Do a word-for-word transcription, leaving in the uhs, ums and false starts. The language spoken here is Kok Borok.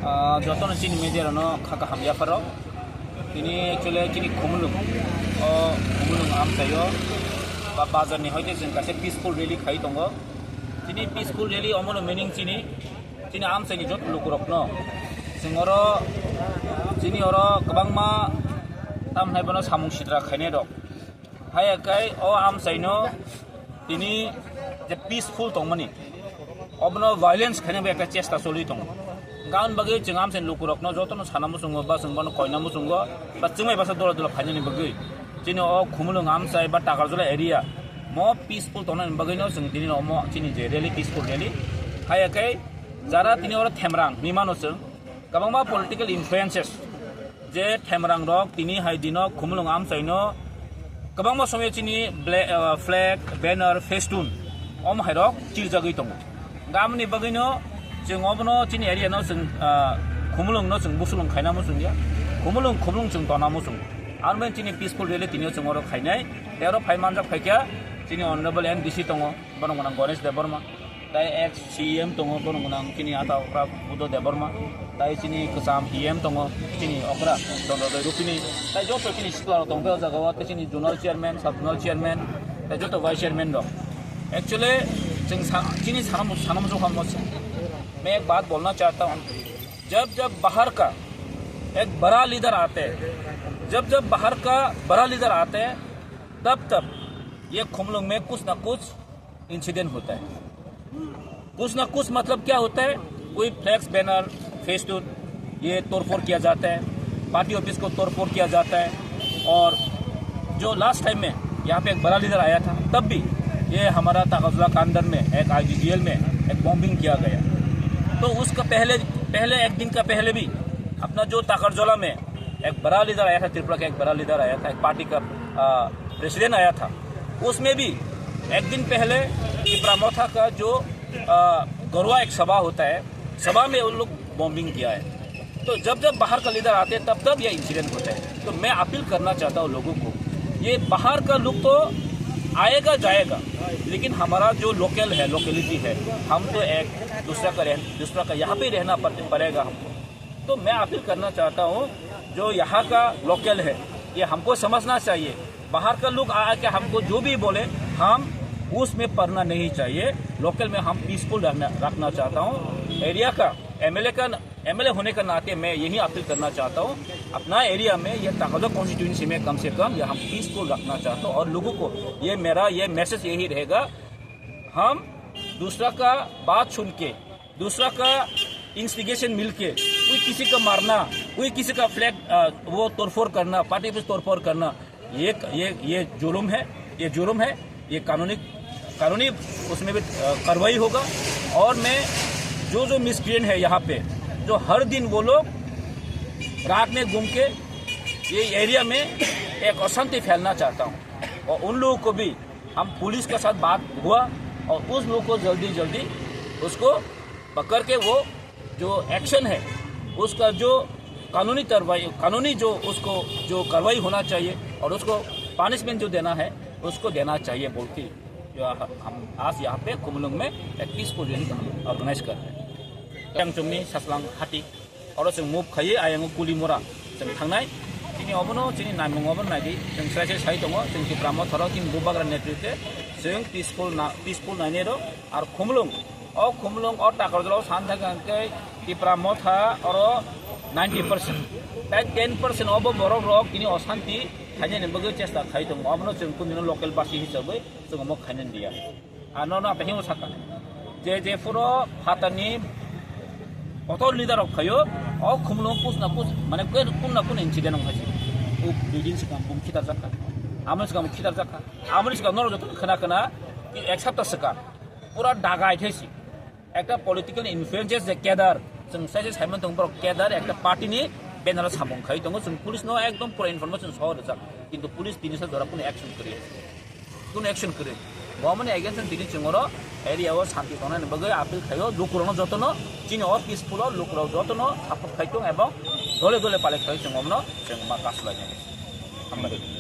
Ah, jotono chini media rano kha kaham yapharo. Tini actually chini Khumulwng, o Khumulwng amchaio ba bazar ni hoite chwng kaisa peaceful rally khai tongo. Tini peaceful rally omono meaning chini, chini amchaini joto lukurokno chwng oro, chini oro kwbangma tamhinai bono samung sitra khainai rok. Haiya kai o amchaino tini je peaceful tongmani, obono violence khaina bai ekta chesta choli tongo. Gaon bagwi chwng amchaini lukurokno jotono sana muchungo, ba chwng bono koina muchungo, ba chwngbai basa dola dola phainani bagwi chini o Khumulwng amchai ba Takarjala area mo peaceful tongnani bagwino chwng tini omo chini je rally, peaceful rally. Haiya kai jara tini oro Themrang hinwi mano chwng, kwbangma political influences je Themrang rok tini hai dino Khumulwng amchaino kwbangma somoi chini bla-, ah, flag, banner, festoon om hai rok chirjagwi tongo. Gamni bagwino chwng obono chini area no chwng, ah, Khumulwng no chwng busulwng khaina muchungya. Khumulwng, Khumulwng chwng tona muchungo. Armen chini peaceful rally tini chwng oro khainai. Tei oro phai manjak phaikha chini honorable M D C tongo, bono gwnang Ganesh Debbarma. Tai ex C E M tongo, bono gwnang chini ata okra Buddha Debbarma. Tai chini kwcham E M tongo, chini okra Chandra Dai Rupini. Tai joto chini sikla rok tongkhe o jaga o, tai chini zonal chairman, sub zonal chairman, tai joto vice chairman rok. Actually, chwng sa-, chini sanam, sanam jokha mo se. मैं एक बात बोलना चाहता हूँ, जब जब बाहर का एक बड़ा लीडर आते हैं, जब जब बाहर का बड़ा लीडर आते हैं, तब तब ये खुमलुंग में कुछ ना कुछ इंसिडेंट होता है। कुछ ना कुछ मतलब क्या होता है, कोई फ्लैक्स, बैनर, फेस्टून, ये तोड़फोड़ किया जाता है, पार्टी ऑफिस को तोड़फोड़ किया जाता है। और जो लास्ट टाइम में यहाँ पे एक बड़ा लीडर आया था, तब भी ये हमारा ताकतला कांदर में एक आईजीजीएल में एक बॉम्बिंग किया गया। तो उसका पहले, पहले एक दिन का पहले भी अपना जो ताकरजोला में एक बड़ा लीडर आया था, त्रिपुरा का एक बड़ा लीडर आया था, एक पार्टी का प्रेसिडेंट आया था, उसमें भी एक दिन पहले टिपरा मोथा का जो गरुआ एक सभा होता है, सभा में उन लोग बॉम्बिंग किया है। तो जब जब बाहर का लीडर आते हैं, तब तब यह इंसिडेंट होता है। तो मैं अपील करना चाहता हूँ लोगों को, ये बाहर का लोग तो आएगा जाएगा, लेकिन हमारा जो लोकल है, लोकेलिटी है, हम तो एक दूसरा का रह, दूसरा का यहाँ पे रहना पड़ेगा हमको। तो मैं अपील करना चाहता हूँ, जो यहाँ का लोकल है, ये हमको समझना चाहिए। बाहर का लोग आके हमको जो भी बोले, हम उसमें पड़ना नहीं चाहिए। लोकल में हम पीसफुल रखना चाहता हूँ। एरिया का एमएलए का एमएलए होने का नाते मैं यही अपील करना चाहता हूँ, अपना एरिया में, ये ताकतला कॉन्स्टिट्यूएंसी में कम से कम ये हम पीसफुल रखना चाहता हूँ। और लोगों को ये मेरा ये मैसेज यही रहेगा, हम दूसरा का बात सुन के, दूसरा का इंस्टिगेशन मिलके कोई किसी का मारना, कोई किसी का फ्लैग वो तोड़फोड़ करना, पार्टी ऑफिस तोड़फोड़ करना, ये ये ये जुर्म है। ये जुर्म है। ये कानूनी कानूनी उसमें भी कार्रवाई होगा। और मैं जो जो मिसक्रिएंट है यहाँ पे, जो हर दिन वो लोग रात में घूम के ये एरिया में एक अशांति फैलना चाहता हूँ, और उन लोगों को भी हम पुलिस के साथ बात हुआ और उस लोग को जल्दी जल्दी उसको पकड़ के वो जो एक्शन है, उसका जो कानूनी कार्रवाई, कानूनी जो उसको जो कार्रवाई होना चाहिए और उसको पनिशमेंट जो देना है, उसको देना चाहिए बोल के जो हम आज यहाँ पे खुमलुंग में एक पीसफुल रैली हम ऑर्गेनाइज कर रहे हैं। Yang chumni saslang hati, oro chwng move khaiwi ayang o Kulimora chwng thangnai. Chini obono chini naimung obono naidi, chwng sai sai sai tongo, chwng Tipra Motharo chini bubagra netritwe chwng peaceful na, peaceful nainai rw. Ar Khumulwng, o Khumulwng o Takarjala o san thangkha hwnkhe Tipra Motha oro ninety percent, tai ten percent obo borok rok tini osanti khainani bagwi chesta khai tongo, obono chwng kunino local basi hisabwi chwng omo khainani liya. Ar nono aphai hinwi sakha je, je phuro phatarni kotor leader rok phaio, o Khumulwng kus na kus, mane kun na kun incident wngkha se. Dui din swkang bum khitarjakha, amoni swkang khitarjakha, amoni swkang norok joto khna khna ek sapta swkang pura dagai thaisi. Ekta political influences je cadre, chwng sai sai saimano tongo borok cadre ekta party ni banner o samung khai tongo, chwng police no ekdom pura information so rijak, kintu police tini sa jora kunu action kwrwi. Kunu action kwrwi. Bo mani against tini chwng oro area o santi tongnani bagwi appeal khaio, lukurokno jotono chini o peaceful o lukurok jotono support khai tong ebong dole dole palai khai chwng omno chwng ma kasu lainai. Hambai.